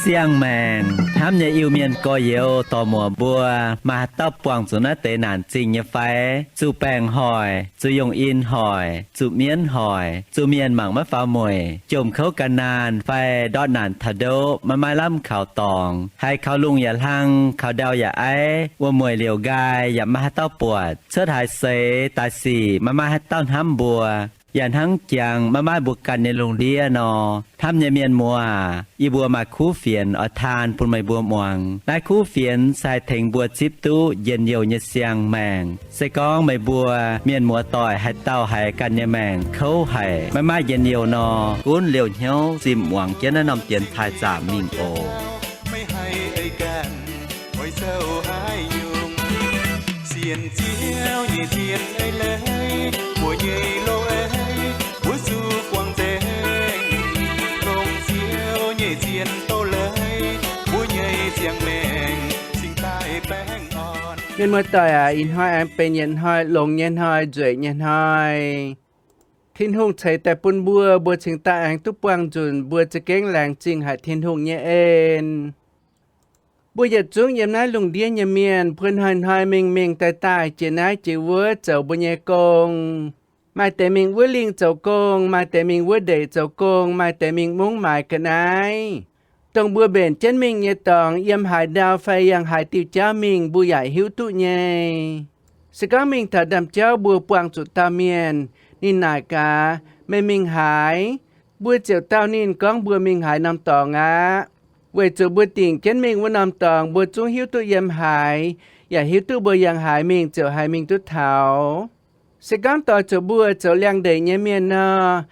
Siang-maengc hnamv nyei Iu-Mienh gorx-youz dorc-muoc mbuo, maaih haaix dauh buangh zuqc naaiv deix naanc zingh nyei fai? Zuqc baengc hoic, zuqc yongh in hoic, zuqc mienv hoic, zuqc mienh mangc maiv faaux mueic, jomc kouv ga'naanh fai ndortv naanc taux ndoqv maiv maaih lamh kaux dorngx, haiz kaux lungh yaac hlang, kaux ndau yaac aiv, wuom-mueic liouc nqaai yaac maiv maaih haaix dauh buatc, cuotv haaix seix daaih sic maiv maaih haaix dauh hnamv mbuo, yaac hnangv jangx maiv maaih mbuo ganh nyei lungh ndiev nor. Hnamv nyei mienh muoz aac, yie mbuo maaih kuv fienx oix taan bun meih mbuo muangx. Naaiv kuv fienx se haih tengx mbuo zipv duqv njien-youh nyei siang-maengc. Se gorngv meih mbuo mienh muoz-doic haaix dauh haiz ganh nyei maengc kouv haic, maiv maaih njien-youh nor, gunv liouh hnyouv zimh muangx jienv naaiv norm dienx taaih zaamc mingh oc. Meih haih ei ganh oix zoux haaix nyungc? Sienx Ziouv nyei zien ei leiz, mbuo nyei loz ei, mbuo zuqc guangc nzengc. Longc Ziouv nyei zien doz-leiz, mbuo nyei ziangh maengc cingx daaih baengh orn. Mienh muoz-doic aac, ih hnoi aengx benx yietc hnoi longx nyei hnoi, nzueic nyei hnoi. Tin-Hungh ceix daaih bun mbuo, mbuo cingx daaih aengx duqv buangh nzunc mbuo za'gengh laengz zingh haic Tin-Hungh nyei en. Mbuo yietc zungv yiem naaiv lungh ndiev nyei mienh, mbuo hnoi-hnoi mingh mingh daaih daaih, jiex naaiv jiex wuov zoux mbuo nyei gong. Maaih deix mingh wuov lingh zoux gong, maaih deix mingh wuov ndeic zoux gong, maaih deix mingh mungv maaiz ga'naaiv. Dongh mbuo mbenc jienv mingh nyei dorngx, yiem haaix ndau fai yangh haaix diuh jauv mingh, mbuo yaac hiuv duqv nyei. Se gorngv mingh taux ndaamv-jauv mbuo buangh zuqc dauh mienh, ninh naaic gaax, meih mingh haaix? Mbuo ziouc dauh ninh gorngv mbuo mingh haaix norm dorngx aqv. Weic zuqc mbuo dingc jienv mingh wuov norm dorngx, mbuo zungv hiuv duqv yiem haaix, yaac hiuv duqv mbuo yangh haaix mingh ziouc haih mingh duqv taux. Se gorngv doix zuqc mbuo zoux liangx-ndeic nyei mienh nor,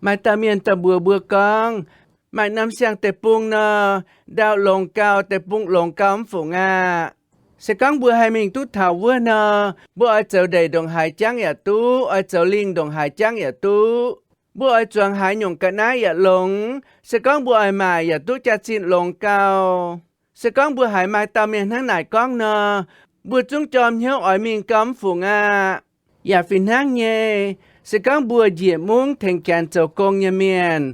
maaih dauh mienh daaih mbuox mbuo gorngv, maaih norm siang-deic-bung nor, ndau longx gau, deic-bung longx gau mv fungc aqv. Se gorngv mbuo haih mingh duqv taux wuov nor, mbuo oix zoux ndeic ndongc haaix jangv yaac duqv, oix zoux lingh ndongc haaix jangv yaac duqv. Mbuo oix zuangx haaix nyungc ga'naaiv yaac longx. Se gorngv mbuo oix maaic yaac duqv jaax-zinh longx gau. Se gorngv mbuo haiz maaih dauh mienh hnangv naaic gorngv nor, mbuo zungv jorm hnyouv oix mingh gau mv fungc aqv. Yaac fih hnangv nyei, se gorngv mbuo njiec mungv tengx Janx zoux gong nyei mienh,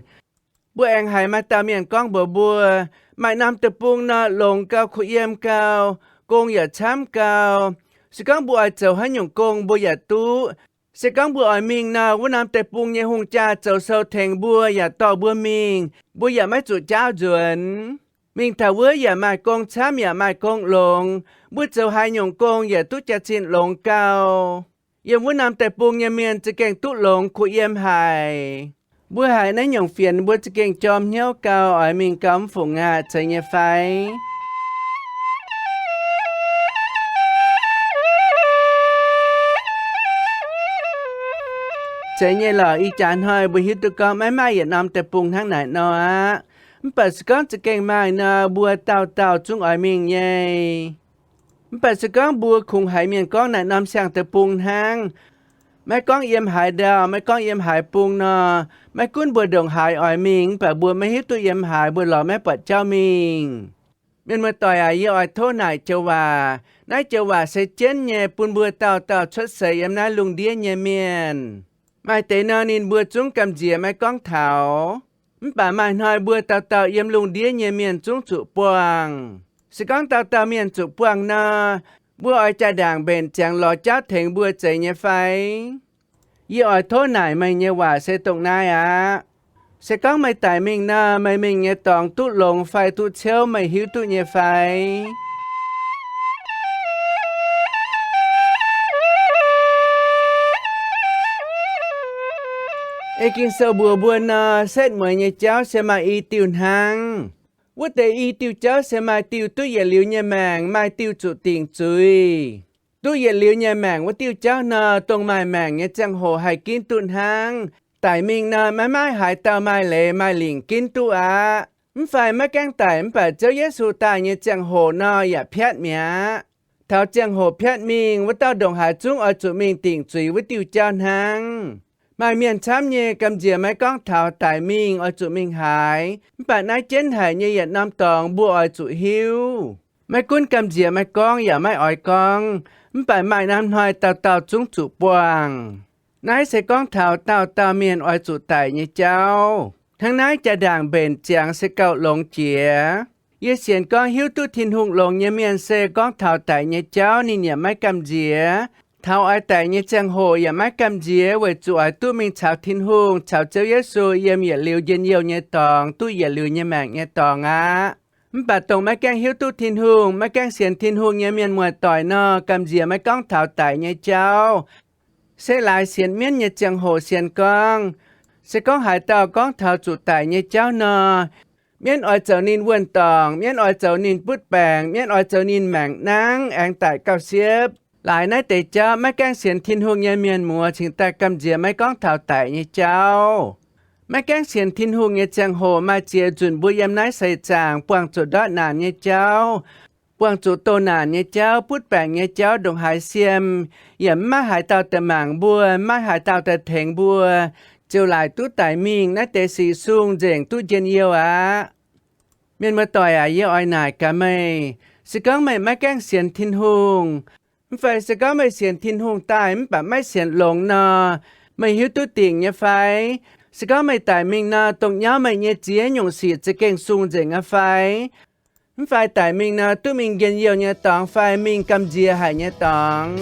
mbuo aengx haiz maaih dauh mienh gorngv mbuox mbuo, maaih norm deic-bung nor, longx gau, kuh yiem gau, gong yaac camv gau. Se gorngv mbuo oix zoux haaix nyungc gong mbuo yaac duqv. Se gorngv mbuo oix mingh nor, wuov norm deic-bung nyei hungh jaa zoux sou tengx mbuo yaac dorh mbuo mingh, mbuo yaac maiv zuqc jaauv nzuonx. Mingh taux wuov yaac maaih gong camv yaac maaih gong longx. Mbuo zoux haaix nyungc gong yaac duqv jaax-zinh longx gau. Yiem wuov norm deic-bung nyei mienh za'gengh duqv longx kuh yiem haic. Mbuo haiz naaiv nyungc fienx mbuo za'gengh jorm hnyouv gau, oix mingh gau mv fungc aqv, zeiz nyei fai? Zeiz nyei lorqc. Ih jaax hnoi mbuo hiuv duqv gorngv maiv maaih yietc norm deic-bung hnangv naaic nor aqv. Mv baac se gorngv za'gengh maaih nor, mbuo dauh dauh zungv oix mingh nyei. Mv baac se gorngv mbuo kungx haiz mienh gorngv naaic norm siang-deic-bung hnangv, maiv gorngv yiem haaix ndau, maiv gorngv yiem haaix bung nor, maiv gunv mbuo ndongc haaix oix mingh, mv baac mbuo maiv hiuv duqv yiem haaix, mbuo lorz maiv buatc jauv mingh. Mienh muoz-doic aac, yie oix tov naaic joux waac. Naaiv joux waac se jienv nyei bun mbuo dauh dauh cuotv seix yiem naaiv lungh ndiev nyei mienh. Maaih deix nor, ninh mbuo zungv gamh nziex maiv gorngv taux. Mv baac maaih hnoi mbuo dauh dauh yiem lungh ndiev nyei mienh zungv zuqc buangh. Se gorngv dauh dauh mienh zuqc buangh nor, mbuo oix jaa-ndaangc mbenc ziangx lorz jauv tengx mbuo zeiz nyei fai? Yie oix tov naaic meih nyei waac se dongh naaiv aqv. Se gorngv meih daic mingh nor, meih mingh nyei dorngx duqv longx fai duqv ciouv, meih hiuv duqv nyei fai? Ei Ging-Sou mbuox mbuo nor, setv mueiz nyei jauv se maaih i diuh hnangv. Wuov deix i diuh jauv se maaih diuh duqv yietc liuz nyei maengc, maaih diuh zuqc dingc zuiz. Duqv yietc liuz nyei maengc wuov diuh jauv nor, dongh maaih maengc nyei ziangh hoc haih ginv duqv hnangv. Daic mingh nor, maiv maaih haaix dauh maaih leiz maaih lingc ginv duqv aqv. Mv fai maiv gaengh daic mv baac Ziouv Yesu daaih nyei ziangh hoc nor yaac piatv mi'aqv. Taux ziangh hoc piatv mingh, wuov dauh ndongc haaix zungv oix zuqc mingh dingc zuiz wuov diuh jauv hnangv. Maaih mienh camv nyei gamh nziex maiv gorngv taux daic mingh oix zuqc mingh haaix, mv baac naaiv jienv haic nyei yietc norm dorngx mbuo oix zuqc hiuv. Maiv gunv gamh nziex maiv gorngv yaac maiv oix gorngv, mv baac maaih norm hnoi dauh dauh zungv zuqc buangh. Naaiv se gorngv taux dauh dauh mienh oix zuqc daic nyei jauv. Hnangv naaiv jaa-ndaangc mbenc ziangx se gauh longx jiex. Yie sienx gorngv hiuv duqv Tin-Hungh longx nyei mienh se gorngv taux daic nyei jauv ninh yaac maiv gamh nziex. Taux oix daic nyei ziangh hoc yaac maiv gamh nziex weic zuqc oix duqv mingh caux Tin-Hungh, caux Ziouv Yesu yiem yietc liuz njien-youh nyei dorngx, duqv yietc liuz nyei maengc nyei dorngx aqv. Mv baac dongh maiv gaengh hiuv duqv Tin-Hungh, maiv gaengh sienx Tin-Hungh nyei mienh muoz-doic nor, gamh nziex maiv gorngv taux daic nyei jauv. Se laaix sienx mienv nyei ziangh hoc sienx gorngv, se gorngv haaix dauh gorngv taux zuqc daic nyei jauv nor, mienv oix zoux ninh wuonh dorngc, mienv oix zoux ninh butv baengc, mienv oix zoux ninh maengc nangv aengx daic gauh siepv. Laaix naaiv deix jauv maiv gaengh sienx Tin-Hungh nyei mienh muoz cingx daaih gamh nziex maiv gorngv taux daic nyei jauv. Maiv gaengh sienx Tin-Hungh nyei ziangh hoc maaih ziex nzunc mbuo yiem naaiv seix zaangc buangh zuqc ndortv naanc nyei jauv, buangh zuqc doh naanc nyei jauv, butv baengc nyei jauv ndongc haaix siem, yaac mv maaih haaix dauh daaih mangc mbuo, mv maaih haaix dauh daaih tengx mbuo, ziouc laaic duqv daic mingh. Naaiv deix sic sung nzengc duqv njien-youh aqv. Mienh muoz-doic aac, yie oix naaic gaax meih, se gorngv meih maiv gaengh sienx Tin-Hungh, mv fai se gorngv meih sienx Tin-Hungh daaih mv baac maiv sienx longx nor, meih hiuv duqv dingc nyei fai? Se gorngv meih daic mingh nor, dongh nyauv meih nyei ziex nyungc sic za'gengh sung nzengc aqv fai? Mv fai daic mingh nor, duqv mingh njien-youh nyei dorngx fai mingh gamh nziex haic nyei dorngx?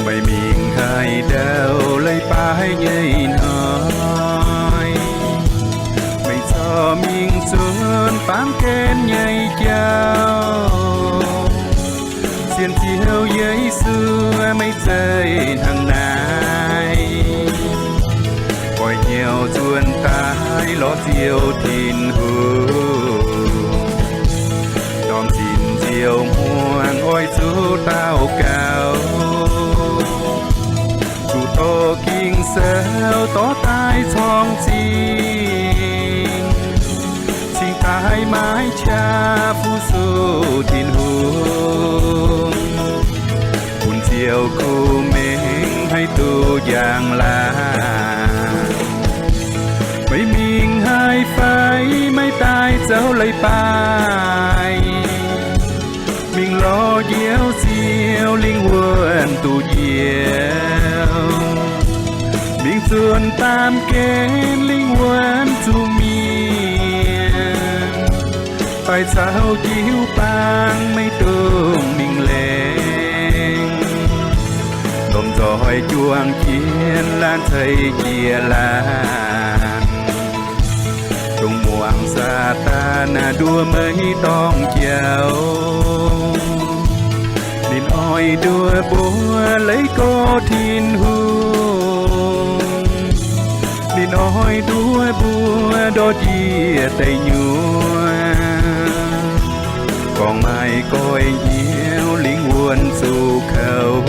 Meih mingh haaix ndau leiz-baaix nyei hnoi, meih corc mingh zuonx baamh gen nyei jauv. Sienx Ziouv Yesu meih zeiz hnangv naaiv, oix hnyouv nzuonx daaih lorz Ziouv Tin-Hungh. Ndorm zinh nziouv hmuangx oix zuqc daux gaux, zuqc dorh Ging-Sou dorh daaih corng zingh, cingx daaih maiv qaqv fu-sux Tin-Hungh, bun Ziouv kuh mengh haih duqv njang-laangc. Meih mingh haaix fai maiv daaih zoux leiz-baaix, mingh lorz njoux Ziouv lingh wuonh duqv njoux, mingh zuonx baamh gen lingh wuonh zuqc mienh, daaih caux jiu-baang maiv dungx mingh laengz, lomh nzoih juang jienv laanh ceix jiex laanh, dongh muangx Saadaan nduov meih dorng jauv. Ninh oix nduov mbuo leiz gorx Tin-Hungh. Ninh oix nduov mbuo ndortv njiec deic nyuoqc, gorngv maaih goiv-hnyouv lingh wuonh zuqc kouv.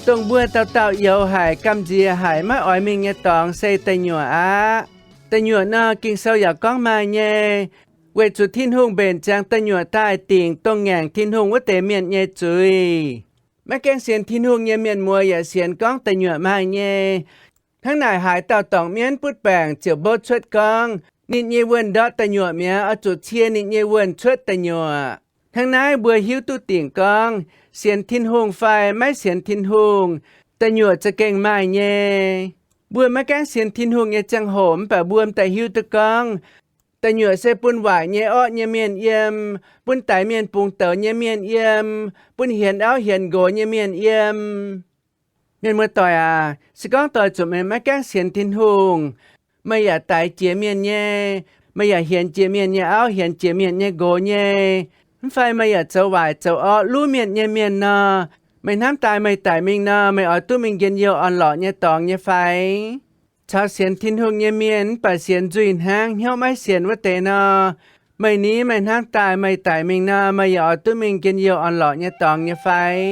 Dongh mbuo dauh dauh youx haic, gamh nziex haic, maiv oix mingh nyei dorngx se deic nyuoqc aqv. Deic nyuoqc nor, Ging-Sou yaac gorngv maaih nyei, weic zuqc Tin-Hungh mbenc ziangx deic nyuoqc daaih dingc dongh ngaengc Tin-Hungh wuov deix mienh nyei zuiz. Maiv gaengh sienx Tin-Hungh nyei mienh muoz yaac sienx gorngv deic nyuoqc maaih nyei. Hnangv naaic, haaix dauh dorngc mienv butv baengc ziouc mbouv cuotv gorngv, ninh nyei wuonh ndortv deic nyuoqc mi'aqv, oix zuqc cie ninh nyei wuonh cuotv deic nyuoqc. Hnangv naaiv mbuo hiuv duqv dingc gorngv, sienx Tin-Hungh fai maiv sienx Tin-Hungh, deic nyuoqc za'gengh maaih nyei. Mbuo maiv gaengh sienx Tin-Hungh nyei ziangh hoc mv baac mbuo m'daaih hiuv duqv gorngv, deic nyuoqc se bun waaic nyei orqv nyei mienh yiem, bun daix mienh bungx douz nyei mienh yiem, bun hienx auv hienx nqox nyei mienh yiem. Mienh muoz-doic aac, se gorngv doix zuqc meih maiv gaengh sienx Tin-Hungh, meih yaac daix jiex mienh nyei, meih yaac hienx jiex mienh nyei auv, hienx jiex mienh nyei nqox nyei, mv fai meih yaac zoux waaic zoux orqv luv mienh nyei mienh nor, meih hnamv daaih meih daic mingh nor, meih oix duqv mingh njien-youh orn-lorqc nyei dorngx nyei fai? Caux sienx Tin-Hungh nyei mienh mv baac sienx nzuih hnangv, hnyouv maiv sienx wuov deix nor, meih ni, meih hnamv daaih meih daic mingh nor, meih yaac oix duqv mingh njien-youh orn-lorqc nyei dorngx nyei fai?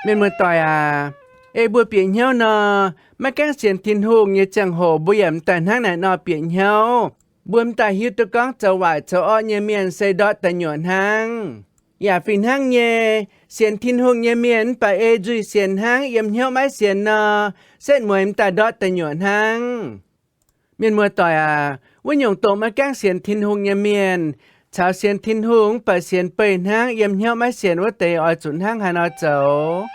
Mienh muoz-doic aac, ei mbuo bieqc hnyouv nor, maiv gaengh sienx Tin-Hungh nyei ziangh hoc mbuo yaac m'daaih hnangv naaic nor bieqc hnyouv. Mbuo m'daaih hiuv duqv gorngv zoux waaic zoux orqv nyei mienh se ndortv da'nyuoqc hnangv. Yaac fih hnangv nyei, sienx Tin-Hungh nyei mienh mv baac ei nzuih sienx hnangv, yiem hnyouv maiv sienx nor, setv mueiz m'daaih ndortv da'nyuoqc hnangv. Mienh muoz-doic aac, wuov nyungc dongh maiv gaengh sienx Tin-Hungh nyei mienh caux sienx Tin-Hungh mv baac sienx beih hnangv, yiem hnyouv maiv sienx wuov deix oix zuqc hnangv haaix nor zoux?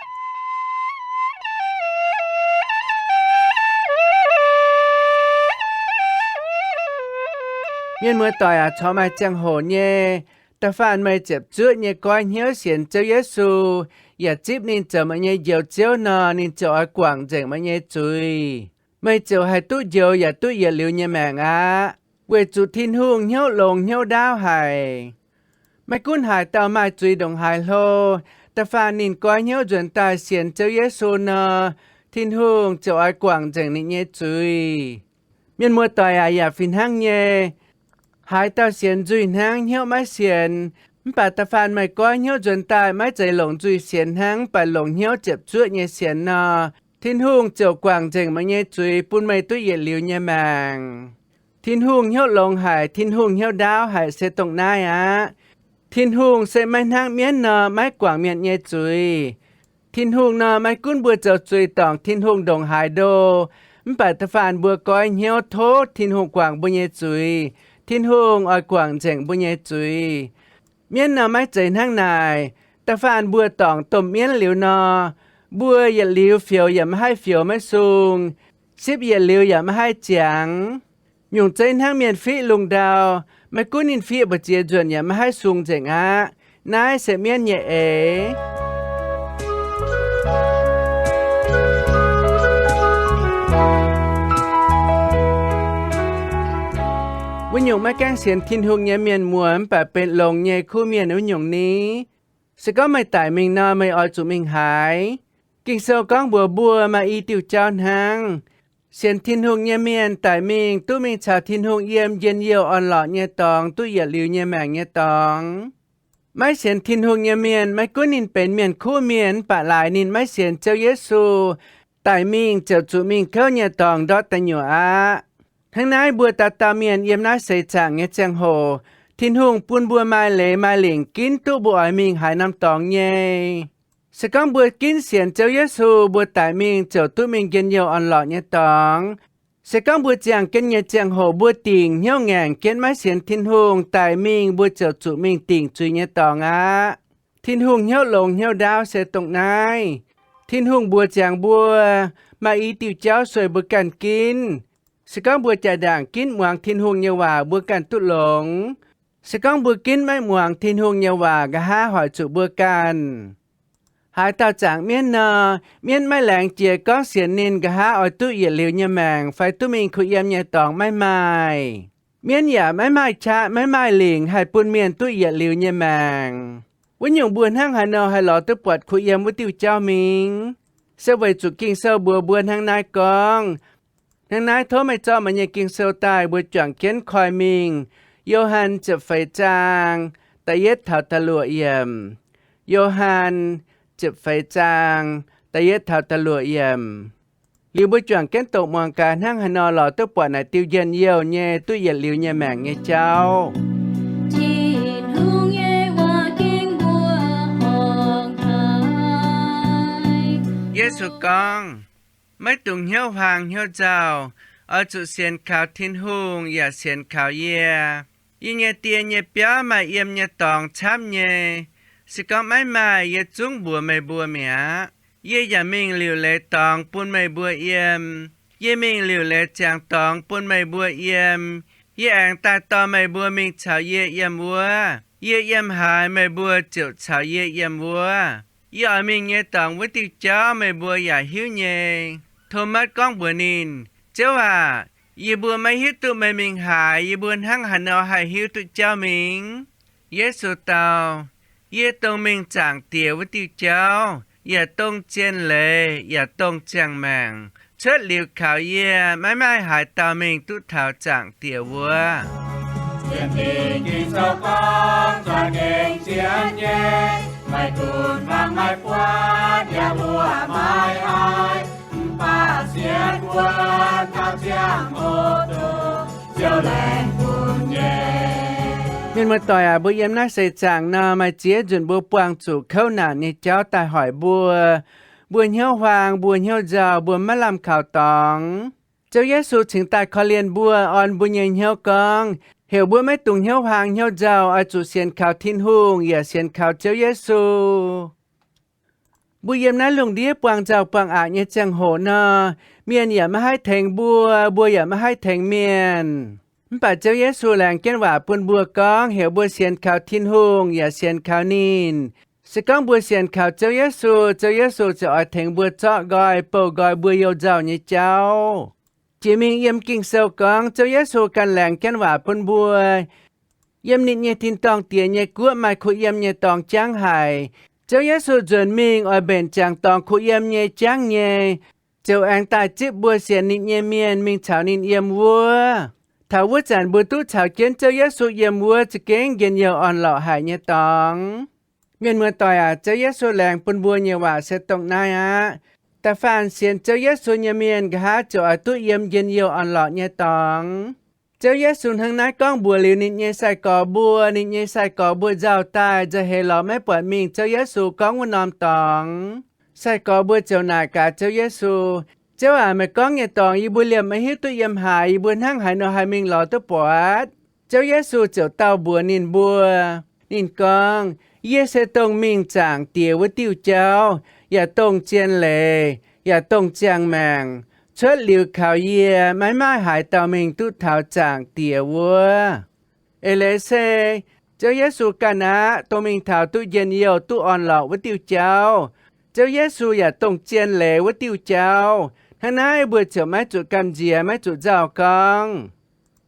Mienh muoz-doic aac, corc maaih ziangh hoc nyei, da'faanh meih ziepc zuoqv nyei goiv hnyouv sienx Ziouv Yesu, yaac zipv ninh zoux meih nyei Njoux Ziouv nor, ninh ziouc oix guangc nzengc meih nyei zuiz. Meih ziouc haih duqv njoux yaac duqv yietc liuz nyei maengc aqv, weic zuqc Tin-Hungh hnyouv longx hnyouv ndaauv haic. Maiv gunv haaix dauh maaih zuiz ndongc haaix hlo, da'faanh ninh goiv hnyouv nzuonx daaih sienx Ziouv Yesu nor, Tin-Hungh ziouc oix guangc nzengc ninh nyei zuiz. Mienh muoz-doic aac, yaac fih hnangv nyei, haaix dauh sienx nzuih hnangv, hnyouv maiv sienx, mv baac da'faanh meih goiv hnyouv nzuonx daaih maiv zeiz longc nzuih sienx hnangv, mv baac longc hnyouv ziepc zuoqv nyei sienx nor, Tin-Hungh ziouc guangc nzengc meih nyei zuiz bun meih duqv yietc liuz nyei maengc. Tin-Hungh hnyouv longx haic, Tin-Hungh hnyouv ndaauv haic se dongh naaiv aqv. Tin-Hungh se maiv hnangv mienv nor maiv guangc mienh nyei zuiz. Tin-Hungh nor maiv gunv mbuo zoux zuiz dorngc Tin-Hungh ndongc haaix ndo, mv baac da'faanh mbuo goiv hnyouv tov Tin-Hungh guangc mbuo nyei zuiz, Tin-Hungh oix guangc nzengc mbuo nyei zuiz. Mienv nor maiv zeiz hnangv naaic. Da'faanh mbuo dorngc domh mienv liuz nor, mbuo yietc liuz fioux yaac maiv haih fioux maiv sung, sipv yietc liuz yaac maiv haih ziangx. Nyungc zeiv hnangv mienh fiqv lungh ndau, maiv gunv ninh fiqv mbu'ziex nzuonc yaac maiv haih sung nzengc aqv. Naaiv se mienv nyei eix. Wuov nyungc maiv gaengh sienx Tin-Hungh nyei mienh muoz mv baac benx longx nyei kuv mienh wuov nyungc ni. Se gorngv meih daic mingh nor, meih oix zuqc mingh haaix? Ging-Sou gorngv mbuox mbuo maaih i diuh jauv hnangv. Sienx Tin-Hungh nyei mienh daic mingh duqv mingh caux Tin-Hungh yiem njien-youh orn-lorqc nyei dorngx, duqv yietc liuz nyei maengc nyei dorngx. Maiv sienx Tin-Hungh nyei mienh, maiv gunv ninh benx mienh kuv mienh mv baac laaix ninh maiv sienx Ziouv Yesu, daic mingh ziouc zuqc mingh kouv nyei dorngx ndortv da'nyuoqc aqv. Hnangv naaiv mbuo dauh dauh mienh yiem naaiv seix zaangc nyei ziangh hoc, Tin-Hungh bun mbuo maaih leiz maaih lingc ginv duqv mbuo oix mingh haaix norm dorngx nyei. Se gorngv mbuo ginv sienx Ziouv Yesu, mbuo daic mingh ziouc duqv mingh njien-youh orn-lorqc nyei dorngx. Se gorngv mbuo ziangh jienv nyei ziangh hoc mbuo dingc hnyouv ngaengc jienv maiv sienx Tin-Hungh, daic mingh mbuo ziouc zuqc mingh dingc zuiz nyei dorngx aqv. Tin-Hungh hnyouv longx hnyouv ndaauv se dongh naaiv. Tin-Hungh mbuox ziangx mbuo maaih i diuh jauv sueih mbuo ganh ginv. Se gorngv mbuo jaa-ndaangc ginv muangx Tin-Hungh nyei waac, mbuo ganh duqv longx. Se gorngv mbuo ginv maiv muangx Tin-Hungh nyei waac, nqa'haav hoic zuqc mbuo ganh. Haaix dauh zaangc mienv nor, mienv maiv laengz jiex gorngv sienx ninh nqa'haav oix duqv yietc liuz nyei maengc fai duqv mingh kuh yiem nyei dorngx maiv maaih. Mienv yaac maiv maaih qaqv maiv maaih lingc haih bun mienh duqv yietc liuz nyei maengc. Wuov nyungc mbuo hnangv haaix nor haih lorz duqv buatc kuh yiem wuov diuh jauv mingh? Se weic zuqc Ging-Sou mbuox mbuo hnangv naaiv gorngv. Hnangv naaiv tov meih zorqv meih nyei Ging-Sou daaih mbuo juangc jienv koi mingh. Yo^han ziepc feix zaang, da'yietv taux da'luoqc yiemc. Yo^han ziepc feix zaang, da'yietv taux da'luoqc yiemc. Liuz mbuo juangc jienv doqc muangx gaax hnangv haaix nor lorz duqv buatc naaic diuh njien-youh nyei duqv yietc liuz nyei maengc nyei jauv. Tin-Hungh nyei waac ging mbuo horngc haic. Yesu gorngv, maiv dungx hnyouv huaang hnyouv nzauh. Oix zuqc sienx kaux Tin-Hungh yaac sienx kaux yie. Yie nyei Die nyei biauv maaih yiem nyei dorngx camv nyei. Se gorngv maiv maaih, yie zungv mbuox meih mbuo mi'aqv. Yie yaac mingh liuc leiz dorngx bun meih mbuo yiem. Yie mingh liuc leiz ziangx dorngx bun meih mbuo yiem. Yie aengx daaih dorh meih mbuo mingh caux yie yiem wuov. Yie yiem haaix, meih mbuo ziouc caux yie yiem wuov. Yie oix mingh nyei dorngx wuov diuh jauv meih mbuo yaac hiuv nyei. Tomatv gorngv mbuox ninh, Ziouv aac, yie mbuo maiv hiuv duqv meih mingh haaix. Yie mbuo hnangv haaix nor haih hiuv duqv jauv mingh? Yesu dau, Yie dongh mingh zaangc Diex wuov diuh jauv, yaac dongh zien leiz, yaac dongh ziangh maengc. Cuotv liuz kaux yie, maiv maaih haaix dauh mingh duqv taux zaangc Diex wuov. Sienx Ging-Sou gorngv zuangx gengh zien nyei, maiv gunv fangx maiv buatc, yaac Mienh muoz-doic aac, mbuo yiem naaiv seix zaangc nor, maaih ziex nzunc mbuo buangh zuqc kouv naanc nyei jauv daaih hoic mbuo. Mbuo hnyouv huaang, mbuo hnyouv nzauh, mbuo maiv lamh kaux dorngx. Ziouv Yesu cingx daaih korv-lienh mbuo, orn mbuo nyei hnyouv gorngv, heuc mbuo maiv dungx hnyouv huaang hnyouv nzauh, oix zuqc sienx kaux Tin-Hungh yaac sienx kaux Ziouv Yesu. Mbuo yiem naaiv lungh ndiev buangh nzauh buangh aqc nyei ziangh hoc nor, mienh yaac maiv haih tengx mbuo, mbuo yaac maiv haih tengx mienh. Mv baac Ziouv Yesu laengz jienv waac bun mbuo gorngv, heuc mbuo sienx kaux Tin-Hungh yaac sienx kaux ninh. Se gorngv mbuo sienx kaux Ziouv Yesu, Ziouv Yesu ziouc oix tengx mbuo zorqv nqoi, bouh nqoi mbuo youh nzauh nyei jauv. Jiex mingh yiem Ging-Sou gorngv, Ziouv Yesu ganh laengz jienv waac bun mbuo, yiem ninh nyei tin-dorngh Diex nyei guoqv maaih kuh yiem nyei dorngx jangv haic. Ziouv Yesu nzuonx mingh oix mbenc ziangx dorngx kuh yiem nyei jangv nyei, ziouc aengx daaih zipv mbuo sienx ninh nyei mienh mingh caux ninh yiem wuov. Taux wuov zanc mbuo duqv caux jienv Ziouv Yesu yiem wuov za'gengh njien-youh orn-lorqc haic nyei dorngx. Mienh muoz-doic aac, Ziouv Yesu laengz bun mbuo nyei waac se dongh naaiv aqv. Da'faanh sienx Ziouv Yesu nyei mienh nqa'haav ziouc oix duqv yiem njien-youh orn-lorqc nyei dorngx. Ziouv Yesu hnangv naaiv gorngv mbuox liuz ninh nyei sai-gorx mbuo, ninh nyei sai-gorx mbuo nzauh daaih nzauh heix lorz maiv buatc mingh Ziouv Yesu gorngv wuov norm dorngx. Sai-gorx mbuo ziouc naaic gaax Ziouv Yesu, Ziouv aac, meih gorngv nyei dorngx yie mbuo liemh maiv hiuv duqv yiem haaix, yie mbuo hnangv haaix nor haih mingh lorz duqv buatc? Ziouv Yesu ziouc dau mbuox ninh mbuo. Ninh gorngv, Yie se dongh mingh zaangc Diex wuov diuh jauv, yaac dongh zien leiz, yaac dongh ziangh maengc. Cuotv liuz kaux yie maiv maaih haaix dauh mingh duqv taux zaangc Diex wuov. Eix leiz se Ziouv Yesu ganh aqv, dongh mingh taux duqv njien-youh duqv orn-lorqc wuov diuh jauv. Ziouv Yesu yaac dongh zien leiz wuov diuh jauv. Hnangv naaiv mbuo ziouc maiv zuqc gamh nziex, maiv zuqc nzauh gorngv.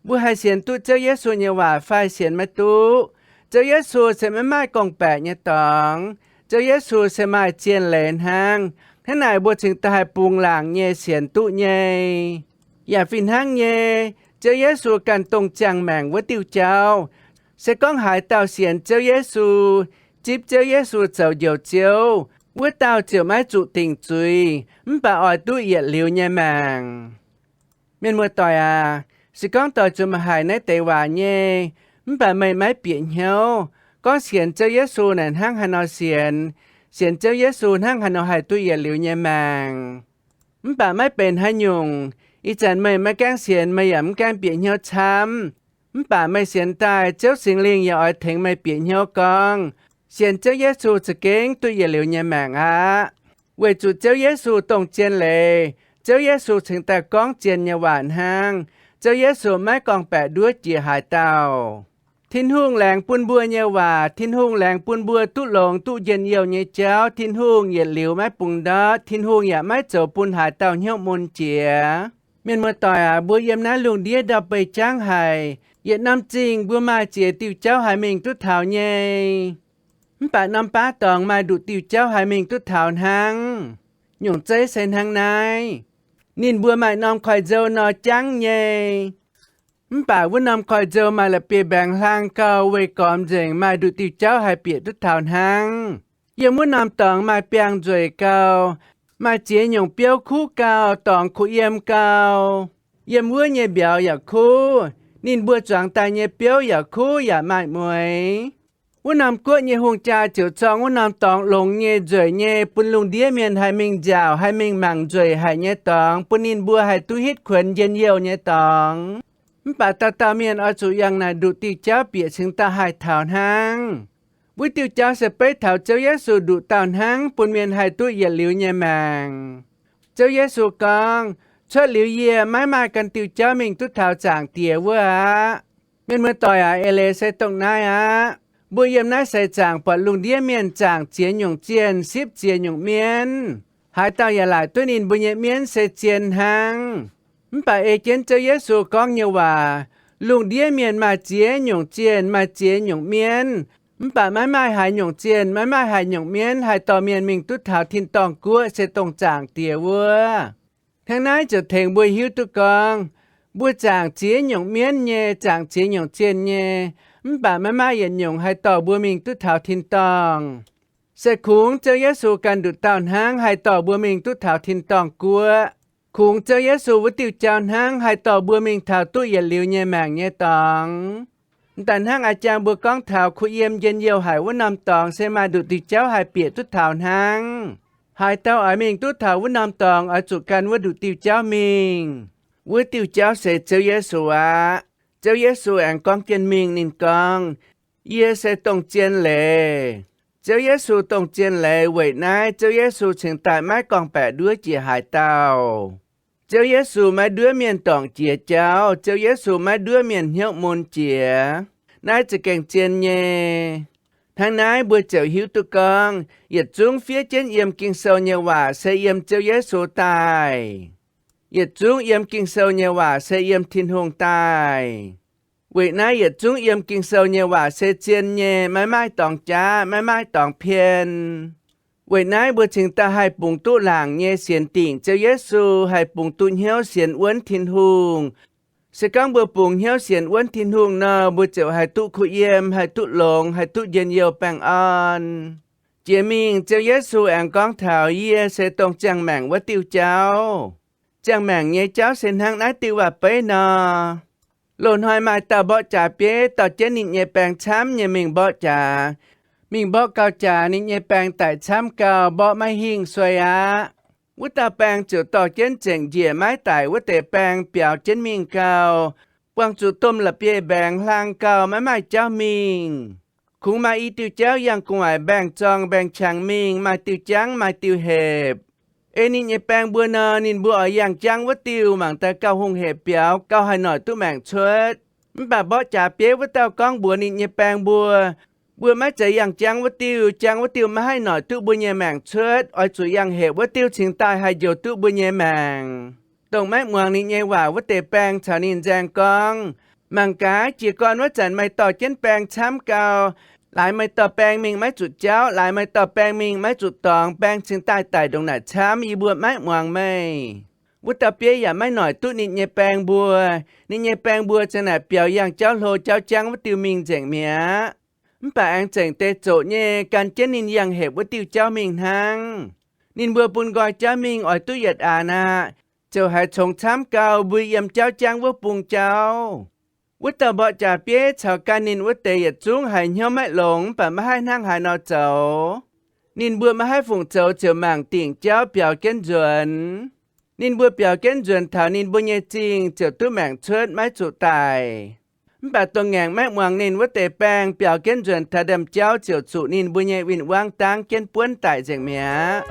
Mbuo haih sienx duqv Ziouv Yesu nyei waac fai sienx maiv duqv, Ziouv Yesu se maiv maaih gorngv-baeqc nyei dorngx. Ziouv Yesu se maaih zien leiz hnangv. Hnangv naaic mbuo cingx daaih haih bungx laangc nyei sienx duqv nyei. Yaac fih hnangv nyei, Ziouv Yesu ganh dongh ziangh maengc wuov diuh jauv. Se gorngv haaix dauh sienx Ziouv Yesu, zipv Ziouv Yesu zoux Njoux Ziouv, wuov dauh ziouc maiv zuqc dingc zuiz, mv baac oix duqv yietc liuz nyei maengc. Mienh muoz-doic aac, se gorngv doix zuqc meih haic naaiv deix waac nyei, mv baac meih maiv bieqc hnyouv gorngv sienx Ziouv Yesu naaic hnangv haaix nor sienx, sienx Ziouv Yesu hnangv haaix nor haih duqv yietc liuz nyei maengc. Mv baac maiv benx haaix nyungc, ih zanc meih maiv gaengh sienx, meih yaac mv gaengh bieqc hnyouv camv. Mv baac meih sienx daaih, Ziouv Singx Lingh yaac oix tengx meih bieqc hnyouv gorngv, sienx Ziouv Yesu za'gengh duqv yietc liuz nyei maengc aqv. Weic zuqc Ziouv Yesu dongh zien leiz, Ziouv Yesu cingx daaih gorngv zien nyei waac hnangv. Ziouv Yesu maiv gorngv-baeqc nduov jiex haaix dauh. Tin-Hungh laengz bun mbuo nyei waac, Tin-Hungh laengz bun mbuo duqv longx duqv njien-youh nyei jauv, Tin-Hungh yietc liuz maiv bungx ndortv, Tin-Hungh yaac maiv zoux bun haaix dauh hnyouv mun jiex. Mienh muoz-doic aac, mbuo yiem naaiv lungh ndiev ndau-beih jangv haic. Yietc norm zingh mbuo maaih ziex diuh jauv haih mingh duqv taux nyei. Mv baac norm baav dorngx maaih nduqc diuh jauv haih mingh duqv taux hnangv. Nyungc zeiv se hnangv naaiv. Ninh mbuo maaih norm koiv-nzou nor jangv nyei. Mv baac wuov norm koiv-nzou maaih la'bieiv-mbaengx hlang gau, weih gormx nzengc, maaih nduqc diuh jauv haih bieqc duqv taux hnangv. Yiem wuov norm dorngx maaih biangh nzueic gau, maaih ziex nyungc biouv kuv gau, dorngx kuh yiem gau. Yiem wuov nyei mbiauz yaac kuv, ninh mbuo zuangx daaih nyei biouv yaac kuv yaac maaih mueix. Wuov norm guoqv nyei hungh jaa ziouc zorng wuov norm dorngx longx nyei, nzueic nyei, bun lungh ndiev mienh haih mingh nziaauc, haih mingh mangc nzueic haic nyei dorngx, bun ninh mbuo haih duqv hitv kuonx njien-youh nyei dorngx. Mv baac dauh dauh mienh oix zuqc yangh naaic nduqc diuh jauv bieqc cingx daaih haih taux hnangv. Wuov diuh jauv se beiv taux Ziouv Yesu nduqc dauh hnangv bun mienh haih duqv yietc liuz nyei maengc. Ziouv Yesu gorngv, cuotv liuz yie maiv maaih ganh diuh jauv mingh duqv taux Zaangc Diex wuov aqv. Mienh muoz-doic aac, eix leiz se dongh naaiv aqv. Mbuo yiem naaiv seix zaangc buatc lungh ndiev mienh zaangc ziex nyungc zienh, sipv ziex nyungc mienv. Haaix dauh yaac laaic duqv ninh mbuo nyei mienv se zien hnangv. Mv baac ei jienv Ziouv Yesu gorngv nyei waac, lungh ndiev mienh maaih ziex nyungc zienh, maaih ziex nyungc mienv. Mv baac maiv maaih haaix nyungc zienh, maiv maaih haaix nyungc mienv haih dorh mienh mingh duqv taux tin-dorngh guoqv se dongh Zaangc Diex wuov. Hnangv naaiv ziouc tengx mbuo hiuv duqv gorngv, mbuo zaangc ziex nyungc mienv nyei, zaangc ziex nyungc zienh nyei, mv baac maiv maaih yietc nyungc haih dorh mbuo mingh duqv taux tin-dorngh. Se kungx Ziouv Yesu ganh nduqc dauh hnangv haih dorh mbuo mingh duqv taux tin-dorngh guoqv. Kungx Ziouv Yesu wuov diuh jauv hnangv haih dorh mbuo mingh taux duqv yietc liuz nyei maengc nyei dorngx. M'daaih hnangv a'jang mbuo gorngv taux kuh yiem njien-youh haic wuov norm dorngx se maaih nduqc diuh jauv haih bieqc duqv taux hnangv. Haaix dauh oix mingh duqv taux wuov norm dorngx oix zuqc gan wuov nduqc diuh jauv mingh. Wuov diuh jauv se Ziouv Yesu aqv. Ziouv Yesu aengx gorngv jienv mingh. Ninh gorngv, Yie se dongh zien leiz. Ziouv Yesu dongh zien leiz weic naaiv Ziouv Yesu cingx daaih maiv gorngv-baeqc nduov jiex haaix dauh. Ziouv Yesu maiv nduov mienh dorngc jiex jauv. Ziouv Yesu maiv nduov mienh hnyouv mun jiex. Naaiv za'gengh zien nyei. Hnangv naaiv mbuo ziouc hiuv duqv gorngv yietc zungv fiev jienv yiem Ging-Sou nyei waac se yiem Ziouv Yesu daaih. Yietc zungv yiem Ging-Sou nyei waac se yiem Tin-Hungh daaih. Weic naaiv yietc zungv yiem Ging-Sou nyei waac se zien nyei, maiv maaih dorngx jaav, maiv maaih dorngx pien. Weic naaiv mbuo cingx daaih haih bungx duqv laangc nyei sienx dingc Ziouv Yesu, haih bungx duqv hnyouv sienx wuonv Tin-Hungh. Se gorngv mbuo bungx hnyouv sienx wuonv Tin-Hungh nor, mbuo ziouc haih duqv kuh yiem, haih duqv longx, haih duqv njien-youh baengh orn. Jiex mingh Ziouv Yesu aengx gorngv taux, Yie se dongh ziangh maengc wuov diuh jauv. Ziangh maengc nyei jauv se hnangv naaiv diuh waac-beiv nor. Loz-hnoi maaih dauh mborqv jaax bieiv dorh jienv ninh nyei baeng camv nyei mingh mborqv jaax. Mingh mborqv gau jaax, ninh nyei baeng daic camv gau, mborqv maiv hingh, suei aqv. Wuov dauh baeng ziouc dorh jienv zengc njiec maiv daic wuov deix baeng biaux jienv mingh gau, buangh zuqc domh la'bieiv-mbaengx hlang gau, maiv maaih jauv mingh. Kungx maaih i diuh jauv yangh gu'nguaaic mbaengx-zorng mbaengx-qangx mingh, maaih diuh jangv maaih diuh hepc. Ei ninh nyei baeng mbuo nor, ninh mbuo oix yangh jangv wuov diuh mangc daaih gauh hungh hepc biaux, gauh haih noic duqv maengc cuotv. Mv baac mborqv jaax bieiv wuov dauh gorngv mbuox ninh nyei baeng mbuo, Mbuo maiv zeiz yangh jangv wuov diuh. Jangv wuov diuh maiv haih noic duqv mbuo nyei maengc cuotv. Oix zuqc yangh hepc wuov diuh cingx daaih haih njoux duqv mbuo nyei maengc. Dongh maiv muangx ninh nyei waac wuov deix baeng caux ninh nzaeng gorngv, Mangc gaax, jiez gorn wuov zanc meih dorh jienv baeng camv gau. Laaix meih dorh baeng mingh maiv zuqc jauv. Laaix meih dorh baeng mingh maiv zuqc dorngx. Baeng cingx daaih daic ndongc naaic camv. Yie mbuo maiv muangx meih. Wuov dauh bieiv yaac maiv noic duqv ninh nyei baeng mbuo. Ninh nyei baeng mbuo ziang naaic biaux yangh jauv hlo jauv jangv wuov diuh mingh nzengc mi'aqv. Mv baac aengx zengc deix zoqc nyei gan jienv ninh yangh hepc wuov diuh jauv mingh hnangv. Ninh mbuo bun nqoi jauv mingh oix duqv yietc aanx aqv, ziouc haiz congx camv gau, mbui yiem jauv jangv wuov bung jauv. Wuov dauh mborqv jaax bieiv caux gan ninh wuov deix yietc zungv haiz hnyouv maiv longx, mv baac maiv haih hnangv haaix nor zoux. Ninh mbuo maiv haih fungc zoux ziouc mangc dingc jauv biaux jienv nzuonx. Ninh mbuo biaux jienv nzuonx taux ninh mbuo nyei zingh ziouc duqv maengc cuotv maiv zuqc daic. Mv baac dongh ngaengc maiv muangx ninh wuov deix baeng biaux jienv nzuonx taux ndaamv-jauv ziouc zuqc ninh mbuo nyei win-wangv dangv jienv buonv daic nzengc mi'aqv.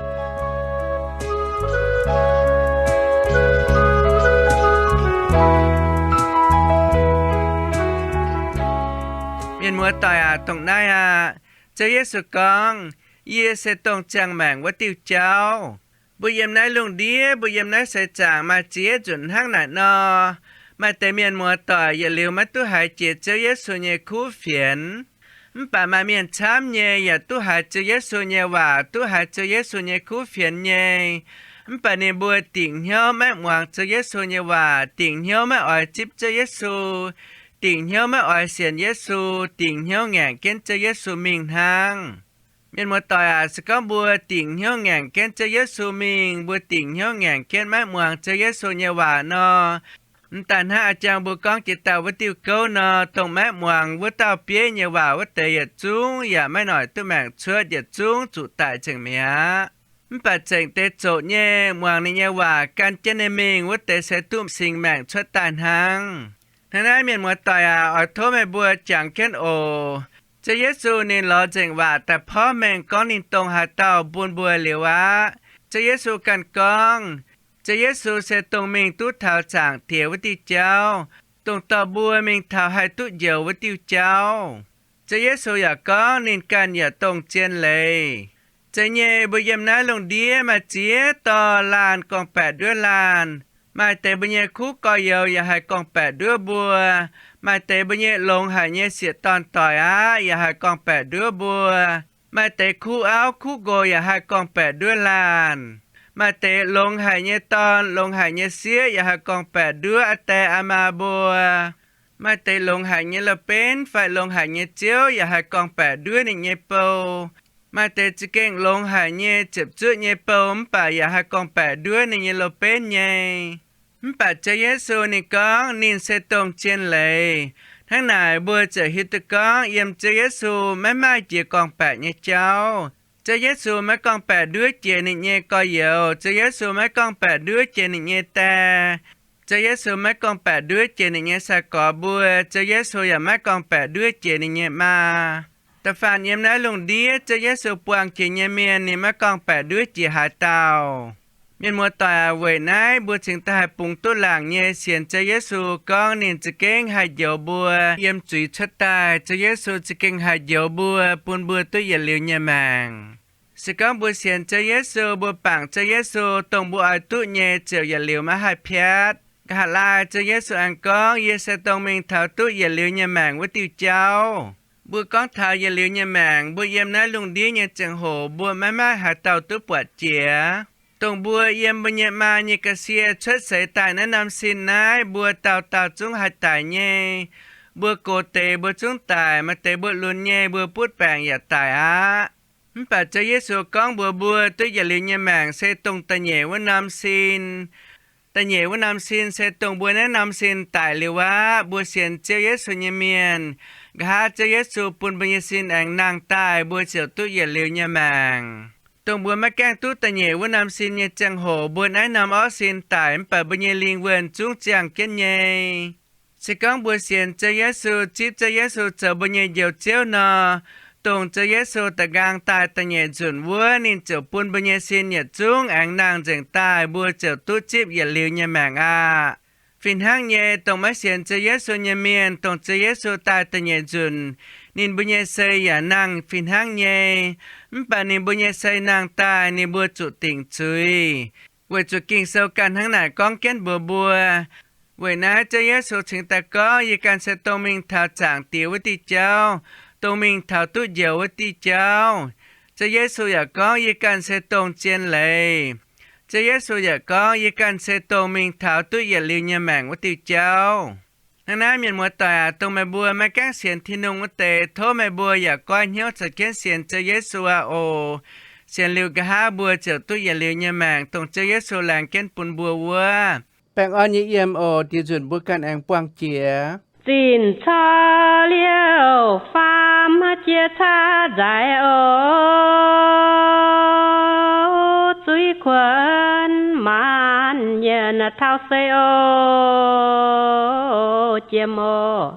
Mienh muoz-doic aac, dongh naaiv aqv. Ziouv Yesu gorngv, Yie se dongh ziangh maengc wuov diuh jauv. Mbuo yiem naaiv lungh ndiev, mbuo yiem naaiv seix zaangc maaih ziex nzunc hnangv naaic nor. Maaih deix mienh muoz-doic yietc liuz maiv duqv haiz jiex Ziouv Yesu nyei kuv fienx. Mv baac maaih mienh camv nyei yaac duqv haiz Ziouv Yesu nyei waac, duqv haiz Ziouv Yesu nyei kuv fienx nyei. Mv baac ninh mbuo dingc hnyouv maiv muangx Ziouv Yesu nyei waac, dingc hnyouv maiv oix zipv Ziouv Yesu, dingc hnyouv maiv oix sienx Yesu, dingc hnyouv ngaengc jienv Ziouv Yesu mingh hnangv. Mienh muoz-doic aac, se gorngv mbuo dingc hnyouv ngaengc jienv Ziouv Yesu mingh, mbuo dingc hnyouv ngaengc jienv maiv muangx Ziouv Yesu nyei waac nor, m'daaih hnangv a'jang mbuo gorngv jiex dauh wuov diuh gouv nor, dongh maiv muangx wuov dauh bieiv nyei waac wuov deix yietc zungv yaac maiv noic duqv maengc cuotv, yietc zungv zuqc daic nzengc mi'aqv. Mv baac zengc deix zoqc nyei muangx ninh nyei waac gan jienv ninh mingh wuov deix se duqv singx maengc cuotv daaih hnangv. Hnangv naaiv, mienh muoz-doic aac, oix tov meih mbuo jangx jienv oc. Ziouv Yesu ninh lorz nzengc waac daaih porv mengh gorngv ninh dongh haaix dauh bun mbuo liuz aqv. Ziouv Yesu ganh gorngv, Ziouv Yesu se dongh mingh duqv taux Zaangc Diex wuov diuh jauv, dongh dorh mbuo mingh taux haih duqv njoux wuov diuh jauv. Ziouv Yesu yaac gorngv ninh ganh yaac dongh zien leiz. Zeiz nyei, mbuo yiem naaiv lungh ndiev maaih ziex dorh laanh gorngv-baeqc nduov laanh. Maaih deix mbuo nyei kuv gorx-youz yaac haih gorngv-baeqc nduov mbuo. Maaih deix mbuo nyei longx haic nyei sieqv dorn-doic aqv yaac haih gorngv-baeqc nduov mbuo. Maaih deix kuv auv kuv nqox yaac haih gorngv-baeqc nduov laanh. Maaih deix longx haic nyei dorn, longx haic nyei sieqv yaac haih gorngv-baeqc nduov aa die aa maa mbuo. Maaih deix longx haic nyei loz-benv fai longx haic nyei ziouv yaac haih gorngv-baeqc nduov ninh nyei bou. Maaih deix za'gengh longx haic nyei ziepc zuoqv nyei bou mv baac yaac haih gorngv-baeqc nduov ninh nyei loz-benv nyei. Mv baac Ziouv Yesu ninh gorngv ninh se dongh zien leiz. Hnangv naaic mbuo ziouc hiuv duqv gorngv yiem Ziouv Yesu maiv maaih jiex gorngv-baeqc nyei jauv. Ziouv Yesu maiv gorngv-baeqc nduov jiex ninh nyei gorx-youz. Ziouv Yesu maiv gorngv-baeqc nduov jiex ninh nyei die. Ziouv Yesu maiv gorngv-baeqc nduov jiex ninh nyei sai-gorx mbuo. Ziouv Yesu yaac maiv gorngv-baeqc nduov jiex ninh nyei maa. Da'faanh yiem naaiv lungh ndiev Ziouv Yesu buangh jiex nyei mienh ninh maiv gorngv-baeqc nduov jiex haaix dauh. Mienh muoz-doic aac, weic naaiv mbuo cingx daaih haih bungx duqv laangc nyei sienx Ziouv Yesu gorngv ninh za'gengh haih njoux mbuo yiem zuiz cuotv daaih. Ziouv Yesu za'gengh haih njoux mbuo, bun mbuo duqv yietc liuz nyei maengc. Se gorngv mbuo sienx Ziouv Yesu, mbuo bangc Ziouv Yesu, dongh mbuo oix duqv nyei ziouc yietc liuz maiv haih piatv. Nqa'haav laai Ziouv Yesu aengx gorngv, Yie se dongh mingh taux duqv yietc liuz nyei maengc wuov diuh jauv. Mbuo gorngv taux yietc liuz nyei maengc, mbuo yiem naaiv lungh ndiev nyei ziangh hoc mbuo maiv maaih haaix dauh duqv buatc jiex. Dongh mbuo yiem mbuo nyei maa nyei ga'sie cuotv seix daaih naaiv norm sin naaiv, mbuo dauh dauh zungv haih daic nyei. Mbuo gox deix mbuo zungv daic, maaih deix mbuo lunx nyei mbuo butv baengc yaac daic aqv. Mv baac Ziouv Yesu gorngv mbuox mbuo duqv yietc liuz nyei maengc se dongh da'nyeic wuov norm sin. Da'nyeic wuov norm sin se dongh mbuo naaiv norm sin daic liuz aqv. Mbuo sienx Ziouv Yesu nyei mienh, nqa'haav Ziouv Yesu bun mbuo nyei sin aengx nangh daaih, mbuo ziouc duqv yietc liuz nyei maengc. Dongh mbuo maiv gaengh duqv da'nyeic wuov norm sin nyei ziangh hoc, mbuo naaiv norm orqv sin daic, mv baac mbuo nyei lingh wuonh zungv ziangh jienv nyei. Se gorngv mbuo sienx Ziouv Yesu, zipv Ziouv Yesu zoux mbuo nyei Njoux Ziouv nor, dongh Ziouv Yesu da'nqaang daaih da'nyeic nzunc wuov, ninh ziouc bun mbuo nyei sin yietc zungv aengx nangh nzengc daaih, mbuo ziouc duqv zipv yietc liuz nyei maengc aqv. Fih hnangv nyei, dongh maiv sienx Ziouv Yesu nyei mienh, dongh Ziouv Yesu daaih da'nyeic nzunc, ninh mbuo nyei sei yaac nangh fih hnangv nyei. Mv baac ninh mbuo nyei sei nangh daaih, ninh mbuo zuqc dingc zuiz, weic zuqc Ging-Sou ganh hnangv naaic gorngv jienv mbuox mbuo. Weic naaiv Ziouv Yesu cingx daaih gorngv, Yie ganh se dongh mingh taux Zaangc Diex wuov diuh jauv, dongh mingh taux duqv njoux wuov diuh jauv. Ziouv Yesu yaac gorngv, Yie ganh se dongh zien leiz. Ziouv Yesu yaac gorngv, Yie ganh se dongh mingh taux duqv yietc liuz nyei maengc wuov diuh jauv. Hnangv naaiv, mienh muoz-doic aac, dongh meih mbuo maiv gaengh sienx Tin-Hungh wuov deix, tov meih mbuo yaac goiv hnyouv caux jienv sienx Ziouv Yesu aqv oc. Sienx liuz nqa'haav mbuo ziouc duqv yietc liuz nyei maengc, dongh Ziouv Yesu laengz jienv bun mbuo wuov. Baengh orn nyei yiem oc. Diuh nzunc mbuo ganh aengx buangh jiex. Zinh corc liouh faam jiex caqv nzaic oc, zuiz kuonx maanc nyienc taux seix oc, jiem oc.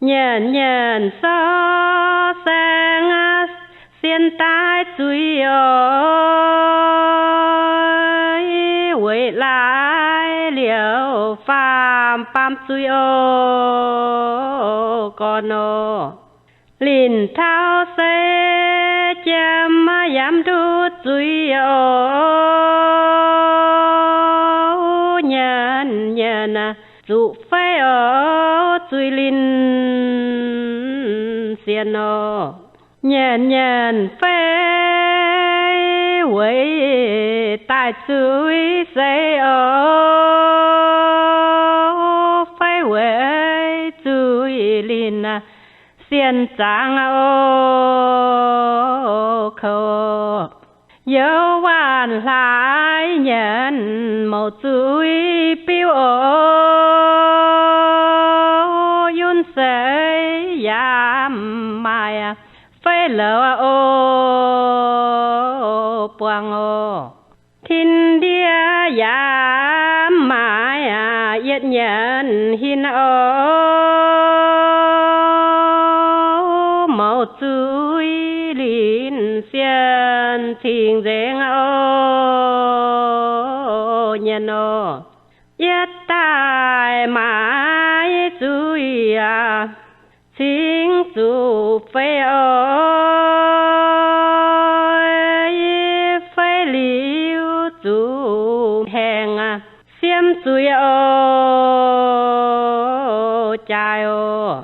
Nyienc nyienc sou saeng sien daaih zuiz oc, weic laaix liouh faam baamz zuiz oc, gorn oc. Linh taux seix jiem yaac mv duqv zuiz oc, nyienc nyienc zuqc feiv oc, zuiz linh sien oc. Nyienc nyienc feiv weic daaih zuiz seix oc, feiv weic zuiz linh sien zaangc oc, kouv. Youz waanc hlaax nyienc mouc zuiz biuv oc, yunv seix yaac maaih feiv louz oc, buangh oc. Tin-ndiev yaac maaih yietc nyienc hin oc, mouc zuiz linh sien cing-nzengc oc, nyienc oc. Yietv daaih maaih zuiz cingx zuqc feix oc, feix liuz zuqc haengh siemv zuiz oc, jaaix oc.